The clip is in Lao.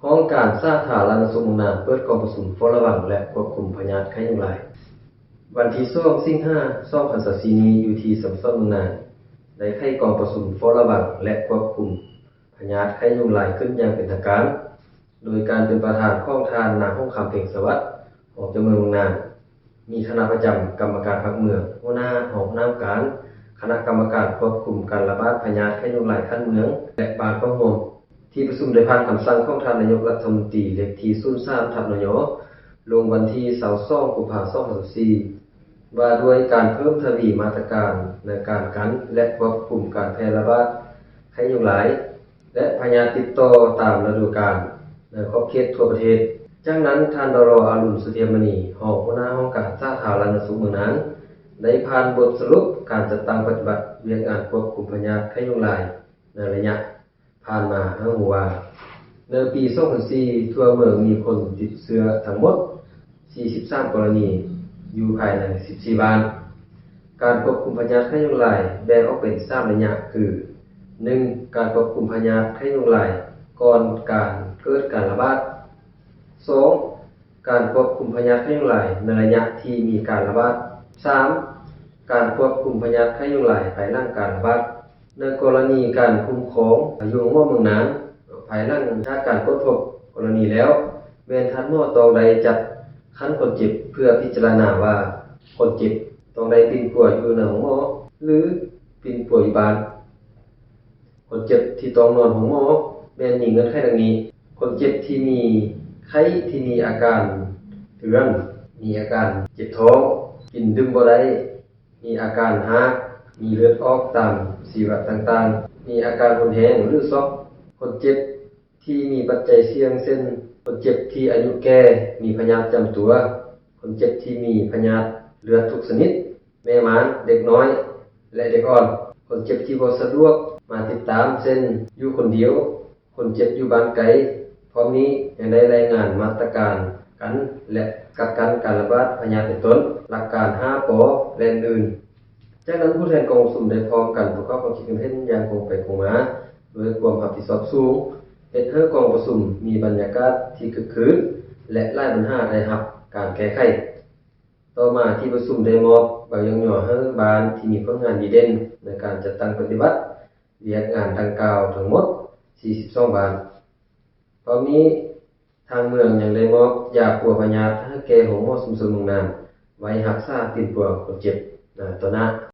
ຫ້ອງການສາທາລະນະສຸກເມືອງນານ ເປີດກອງປະຊຸມເຝົ້າລະວັງ ແລະ ຄວບຄຸມພະຍາດໄຂ້ຍຸງລາຍ. ວັນທີສອງ ສິງຫາ ສອງພັນຊາວສີ່ນີ້ ຢູ່ທີ່ສະໂມສອນເມືອງນານ ໄດ້ໄຂກອງປະຊຸມເຝົ້າລະວັງ ແລະ ຄວບຄຸມພະຍາດໄຂ້ຍຸງລາຍຂຶ້ນຢ່າງເປັນທາງການ ໂດຍການເປັນປະທານຂອງທ່ານ ນາງ ຫົງຄຳ ເພັງສະຫວັດ ຮອງເຈົ້າເມືອງເມືອງນານ, ມີຄະນະປະຈຳກຳມະການພັກເມືອງ, ຫົວໜ້າ, ຮອງຫົວໜ້າການ, ຄະນະກຳມະການຄວບຄຸມການລະບາດພະຍາດໄຂ້ຍຸງລາຍຂັ້ນເມືອງ ແລະ ບ້ານເຂົ້າຮ່ວມ. ທີ່ປະຊຸມໄດ້ຜ່ານຄຳສັ່ງຂອງທ່ານນາຍົກລັດຖະມົນຕີ ເລກທີ ສູນສາມ ທັບ ນຍ ລົງວັນທີ ຊາວສອງ ກຸມພາ ສອງພັນຊາວສີ່ ວ່າດ້ວຍການເພີ່ມທະວີມາດຕະການໃນການກັນ ແລະ ຄວບຄຸມການແຜ່ລະບາດໄຂ້ຍຸງລາຍ ແລະ ພະຍາດຕິດຕໍ່ຕາມລະດູການໃນຂອບເຂດທົ່ວປະເທດ. ຈາກນັ້ນ, ທ່ານ ດຣ ອາລຸນ ສຸເທບມະນີ ຮອງຫົວໜ້າຫ້ອງການສາທາລະນະສຸກເມືອງນານ ໄດ້ຜ່ານບົດສະຫຼຸບການຈັດຕັ້ງປະຕິບັດວຽກງານຄວບຄຸມພະຍາດໄຂ້ຍຸງລາຍໃນໄລຍະຜ່ານມາໃຫ້ຮູ້ວ່າ, ໃນປີສອງພັນສີ່ ທົ່ວເມືອງມີຄົນຕິດເຊື້ອທັງໝົດ ສີ່ສິບສາມ ກໍລະນີ ຢູ່ພາຍໃນ ສິບສີ່ ບ້ານ. ການຄວບຄຸມພະຍາດໄຂ້ຍຸງລາຍແບ່ງອອກເປັນ ສາມ ໄລຍະ ຄື ໜຶ່ງ ການຄວບຄຸມພະຍາດໄຂ້ຍຸງລາຍກ່ອນການເກີດການລະບາດ, ສອງ ການຄວບຄຸມພະຍາດໄຂ້ຍຸງລາຍໃນໄລຍະທີ່ມີການລະບາດ, ສາມ ການຄວບຄຸມພະຍາດໄຂ້ຍຸງລາຍພາຍຫຼັງການລະບາດ. ໃນກໍລະນີການຄຸ້ມຄອງຢູ່ໂຮງໝໍເມືອງນານ ພາຍຫຼັງຈາກການກວດພົບກໍລະນີແລ້ວ, ແມ່ນທ່ານໝໍຕ້ອງໄດ້ຈັດຂັ້ນຄົນເຈັບເພື່ອພິຈາລະນາວ່າຄົນເຈັບຕ້ອງໄດ້ປິ່ນປົວຢູ່ໃນໂຮງໝໍ ຫຼື ປິ່ນປົວຢູ່ບ້ານ. ຄົນເຈັບທີ່ຕ້ອງນອນໂຮງໝໍແມ່ນມີເງື່ອນໄຂດັ່ງນີ້: ຄົນເຈັບທີ່ມີໄຂ້ທີ່ມີອາການເຕືອນ, ມີອາການເຈັບທ້ອງ, ກິນດື່ມບໍ່ໄດ້, ມີອາການຮາກ, ມີເລືອດອອກຕາມຊີວະຕ່າງໆ, ມີອາການຮຸນແຮງ ຫຼື ຊັອກ. ຄົນເຈັບທີ່ມີປັດໄຈສ່ຽງ ເຊັ່ນ ຄົນເຈັບທີ່ອາຍຸແກ່, ມີພະຍາດປະຈຳຕົວ, ຄົນເຈັບທີ່ມີພະຍາດເລືອດທຸກຊະນິດ, ແມ່ມານ, ເດັກນ້ອຍ ແລະ ເດັກອ່ອນ. ຄົນເຈັບທີ່ບໍ່ສະດວກມາຕິດຕາມ ເຊັ່ນ ຢູ່ຄົນດຽວ, ຄົນເຈັບຢູ່ບ້ານໄກ. ພ້ອມນີ້ຍັງໄດ້ລາຍງານມາດຕະການກັນ ແລະ ກັກກັນການລະບາດພະຍາດເປັນຕົ້ນ, ຫຼັກການຫ້າ ປ ແລະ ອື່ນໆ. ຈາກນັ້ນ ຜູ້ແທນກອງປະຊຸມໄດ້ພ້ອມກັນປະກອບຄວາມຄິດຄວາມເຫັນຢ່າງກົງໄປກົງມາ ດ້ວຍຄວາມຮັບຜິດຊອບສູງ, ເຮັດໃຫ້ກອງປະຊຸມມີບັນຍາກາດທີ່ຄຶກຄື້ນ ແລະ ຫຼາຍບັນຫາໄດ້ຮັບການແກ້ໄຂ. ຕໍ່ມາທີ່ປະຊຸມໄດ້ມອບໃບຍ້ອງຍໍໃຫ້ບ້ານທີ່ມີຜົນງານດີເດັ່ນໃນການຈັດຕັ້ງປະຕິບັດວຽກງານດັ່ງກ່າວທັງໝົດ ສີ່ສິບສອງ ບ້ານ. ພ້ອມນີ້ ທາງເມືອງຍັງໄດ້ມອບຢາປົວພະຍາດໃຫ້ແກ່ໂຮງໝໍຊຸມຊົນເມືອງນານ ໄວ້ຮັກສາປິ່ນປົວຄົນເຈັບ ນາ ຕໍ່ໜ້າ